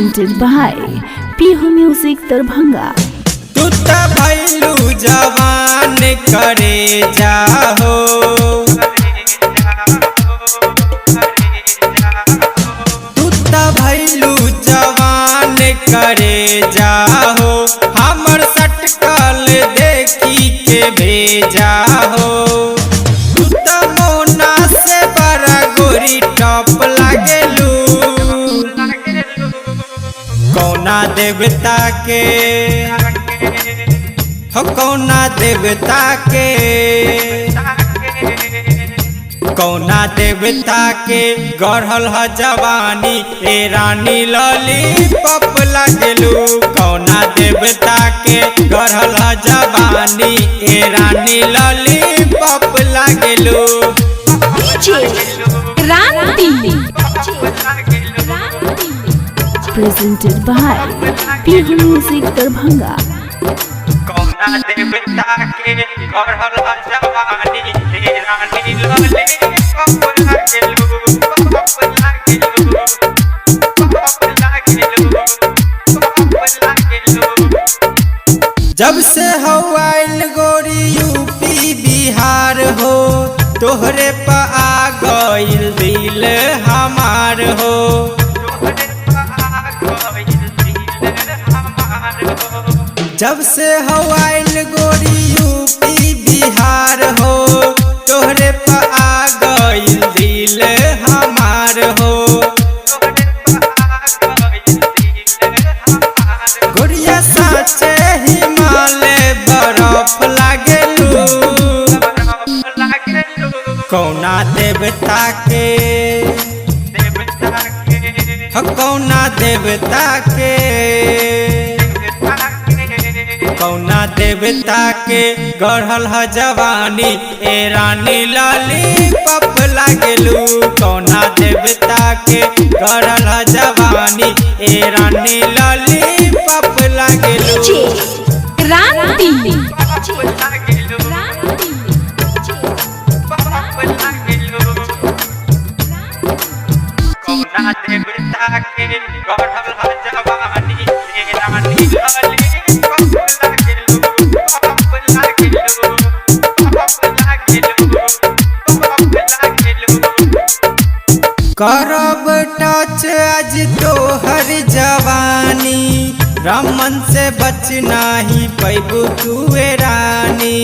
Presented by Pihu Music Darbhanga. तू त भैलू जवान करे जाहो, तू त भैलू जवान करे जाहो, हमर सटकल देखी के भेजा हो। तू त मोना से बड़ा गोरी टॉप लागेलू, कौना देवता के हो, कौना देवता के, कौना देवता के गढ़ल ह जवानी ए रानी लली पप लागेलू। कौना देवता के गढ़ल ह जवानी ए रानी लली पप लागेलू। DJ Kranti. Presented by Pihu Music Darbhanga. कौना देवता के गढ़ल ह जवानी ए रानी लली पप लागेलू, पप लागेलू, पप लागेलू, पप लागेलू। जब से हो आइल गोरी यूपी बिहार हो, तोहरे पा आ गइल दिल हमार हो। जब से हो आइल गोरी यूपी बिहार हो, तोहरे पा आ गइल दिल हमार हो। गोरिया साचे हिमालय बरफ लागेलू, कौना देवता के हो, कौना देवता के, कौना देवता के गढ़ल ह जवानी ए रानी लाली पप लागेलू। कौना देवता के गढ़ल ह जवानी ए रानी लाली पप लागेलू। DJ Kranti. कौना देवता के गढ़ल ह जवानी ए रानी लाली पप लागेलू, पप लागेलू, पप लागेलू, पप लागेलू। करब टच आज तोहर जवानी, रमन से बच नाही पैबू तुए रानी।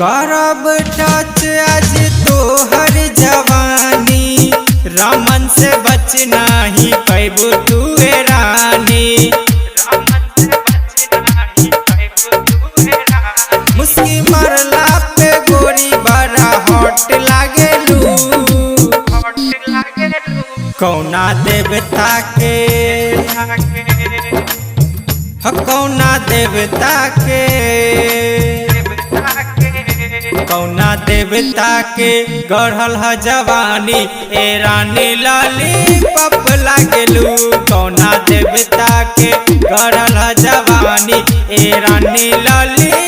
करब टच आज तोहर जवानी, रमन से बच नाही पैबू तुए रानी। मुस्की मरला पे गोरी बड़ा हॉट लागेलू, कौना देवता के हो, कौना देवता के, कौना देवता के गढ़ल ह जवानी ए रानी लाली पप लागेलू। कौना देवता के गढ़ल ह जवानी ए रानी लाली।